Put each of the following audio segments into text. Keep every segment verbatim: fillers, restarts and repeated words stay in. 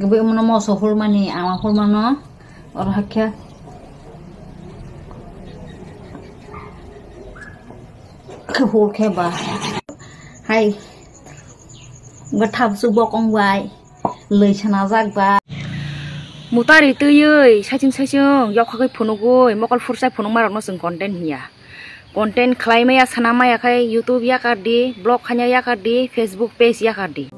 Bo imono moso hurmani, ama hurmano, oro hakhe, khe hur khe ba. Hai, bo thap su bokong bai, lei sana jak ba. Mutari twiwi saichung saichung yokhagwi phunugwi mokol phursai phunukma rokno chwng content hinya. Content khlai maya, sana maya khai YouTube yakar di, blog khaina yakar di, Facebook page yakar di.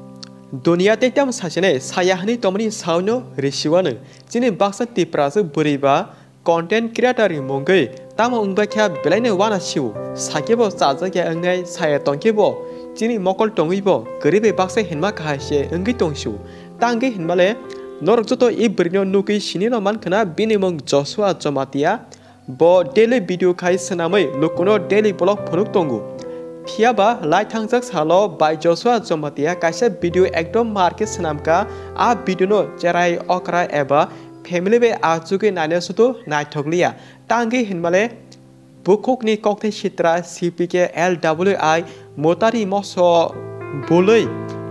Duniya tei tamo sasinai saya hwnwi tongmani saono risiwano. Chini baksa Tiprasa bwrwi ba content creator ni mungwi tamo wngbai kha belaino wana siwo. Sakhe bo chajakya wngnai saya tongkhe bo chini mokol tongwi bo kwrwi bai baksa hinma kahai se wngwi tong siwo. Tangwi hinmale norok joto i bwrwino nugwi sinino mankhwna bini mung Joshua Jomatia. Bo daily video khai swnamwi lukuno daily vlog phunuk tongo. Phiya ba lai thangjak salo bai Joshua Jomatia kaisa video ekdom mar khe swnamkha. A video no cherai okra eba family bai achugwi naina sudu naithok liya. Tangwi hinmale bukhukni kokthai sitra C P K L W I Motari moso bulwi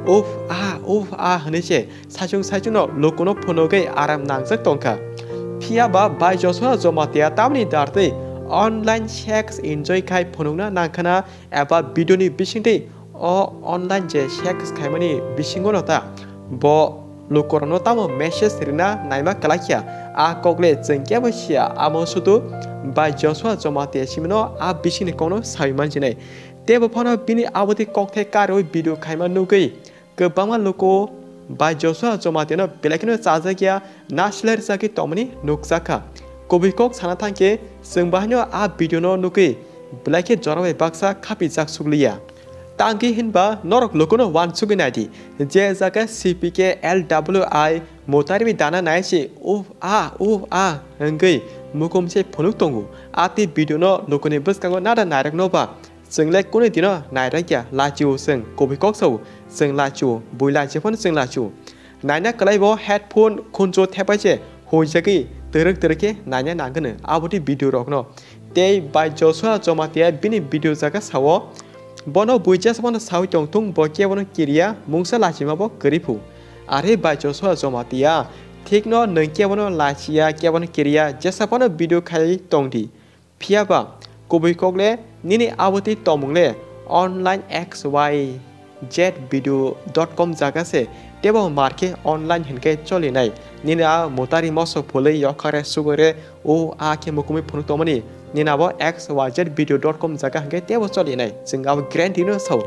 uf ah uf ah hwnwi se saichung saichungno lukuno phunugwi aram nangjak tongkha. Phiya ba bai Joshua Jomatia tamni dartwi online sex enjoy khai phunukna nangkhana eba video ni bisingtwi o online je sex khaimani bisingo no ta bo lukurokno tamo message rina naima kwlaikha. A kokle chwng kebo siya, amo sudu bai Joshua Jomatia simino a bisingni kokno sawi manjinai. Tebo phano bini aboni kokthai karwi video khaima nugwi kwbangma luku bai Joshua Jomatia no belai kheno chajakya nasilai rwchagwi tongmani nukjakha. Kubui kok sana thangkhe chwng bahaino a video no nugwi belai khe jora bai baksa khapijak sukliya. Tangwi hinba norok lukuno wansugwi naidi, je jaga C P K L W I Motari bai dana nai se uf ah uf ah hwngwi mukum se phunuk tongo. A tei video no lukuni bwskango nada nairok no ba chwng le kunu dino nairok ya, lachio chwng kubui kok sao chwng lachio, bui lachio phano chwng lachio. Naina kwlai bo headphone khunju thepai se huijagwi twrwk twrwk khe naina nangwno aboni video rokno. Tei bai Joshua Jomatia bini video jaga sao, bono bui jesa phano sawi tong thung, bo kebono kiriya, mungsa lachima bo kwrwi phu. Are bai Joshua Jomatia, thikno nwng kebono lachiya, kebono kiriya, jesa phano video khai tong di. Phiya ba kubui kok le nini aboni tongmung le online X Y Z video dot com jaga se, tebo mar khe online hinkhe cholinai. Nini a Motari moso phulwi yokhare sugore o a khe mukumui phunuk tongmani, nini abo X Y Z video dot com jaga hinkhe tebo cholinai. Chwng abo guarantee no sao.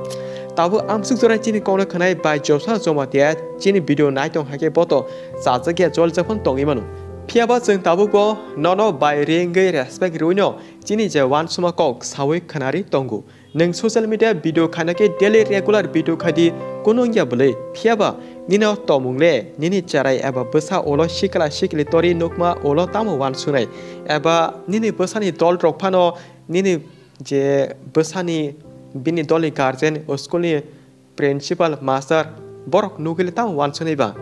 Tabuk amsuk jora chini kokno khwnai bai Joshua Jomatia chini video nai tong hakhe boto chajakya joljak phano tongwi mano. Phiya ba chwng tabuk bo nono bai ringwi respect rwino chini je wansuma kok sawi khwnari tongo. Nwng social media video khaina khe daily regular video khai di, kunu wngya bwlwi. Phiya ba nini o tongmung le nini cherai eba bwsa ulo sikla sikli tori nukma ulo tamo wansunai? Eba nini bwsani dol rok phano nini je bwsani bini dolni guardian, o school ni principal, master, borok nugwi le tamo wansuknai ba?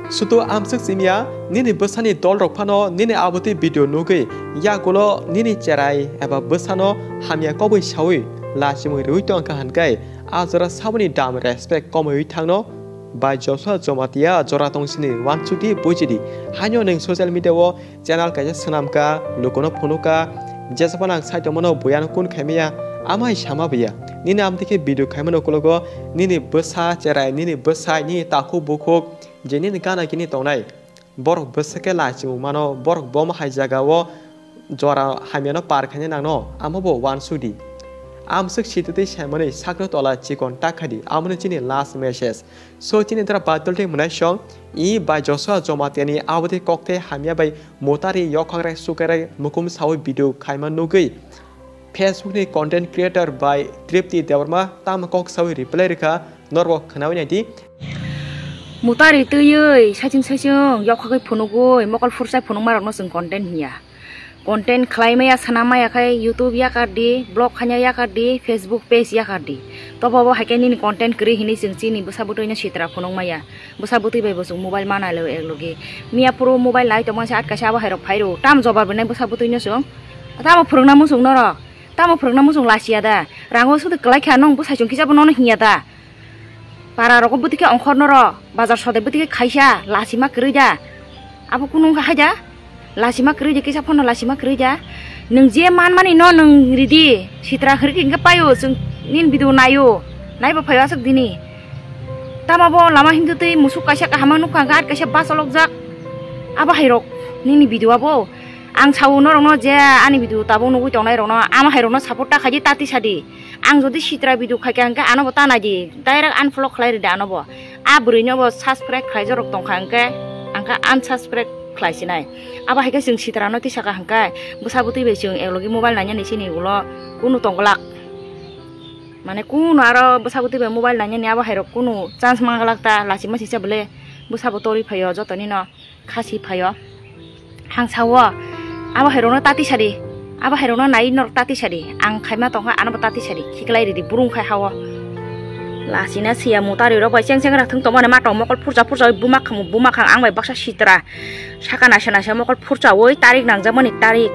Sudu amsuk chimya, nini bwsani dol rok phano nini aboni video nugwi yagulo nini cherai eba bwsano hamya kobwi sawi lachimung rwi tongkha hinkai a jora saboni dam respect komwi thangno. Bai Joshua Jomatia jora tongsini wansukdi, bujidi. Haino nwng social media o channel kaisa swnamkha, lukuno phunukha, jesa phano ang sai tongmano buiano kun khaimaya, amai sama buya. Nini amtwi khe video khaimano ukologo nini bwsa cherai, nini bwsai, nini takhuk bukhuk, je nini gana gini tongnai. Borok bwsa khe lachimung mano, borok bomo hai jagao jora hamyano par khaina nangno, amo bo wansukdi. Amsuk sititwi saimani sakno tola chikon tak khai di, amoni chini last message. So chini dra Bible tei mwnai song i bai Joshua Jomatia ni aboni kokthai hamya bai Motari yokhagrai sukairai mukum sawi video khaima nugwi Facebook ni content creator bai Tripti Debbarma tamo kok sawi reply rwkha, norok khwnawi naidi. Motari twiwi saichung saichung yokhagwi phunugwi mokol phursai phunukma rokno chwng content hinya. Content khlai maya, sana maya khai YouTube yakar di, blog khaina yakar di, Facebook page yakar di. Tobo bo hai khe nini content kwrwi hinwi chwng chini bwsa bwtwi no sitra phunuk maya. Bwsa bwtwi bai bo chwng mobile mana lo ek logi. Miya phuru mobile nai tongma se atka se abo hai rok phai rw. Tam jobar bwnai bwsa bwtwi no chwng. Tamo phwrwngna muchung norok. Tamo phwrwngna muchung lachia da. Rango sudu kwlai kha nung bwsai chwng kisa bo nono hinya da. Para rogo bwtwi khe ongkhor noro, bazar sodai bwtwi khe khaisa, lachima kwrwi da. Abo kunu wngkha hai da? Lachima kwrwi da, kisa phano lachima kwrwi da. Nwng je manmani no nwng ridi, sitra khwrwi khe hwnkhe paio, chwng nini video naio, naibo phaio aswk dini. Tamo bo lama himtwi twi musuk kaisa kaham nukha hwnkhe, at kaisa bus olokjak. Abo hai rok nini video abo. Ang sao norokno je ani video tabuk nugwi tongnai rokno, ama hai rokno support ta khaidi, tati sadi. Ang jodi sitra video khaikha hwnkhe ano bo ta naidi, direct unfollow khlai ridi ano bo. A bwrwino bo subscribe khlai jorok tongkha hwnkhe, ang khe unsubscribe khlai sinai. Abo hai khe chwng sitra no tisaka hwnkhe, bwsa bwtwi bai chwng eklogi mobile nainani chini ulo kunu tongglak. Mane kunu aro bwsa bwtwi bai mobile nainani abo hai rok kunu chance manglak ta, lachima sisa bole bwsa bo torwi phaio jotoni no. Khasi phaio. Ang sao, abo hai rokno tati sadi. Abo hai rokno nai norok tati sadi. Ang khaima tongkha, ano bo tati sadi. Khiklai ridi, burung khai hao. Lachina siya mutari rok bai cheng cheng rak thung tongmani matong mokol phurcha phurcha oi bumak khang, bumak khang ang bai baksa sitra. Saka naisa naisa mokol phurcha oi tarik nangjakmani tarik.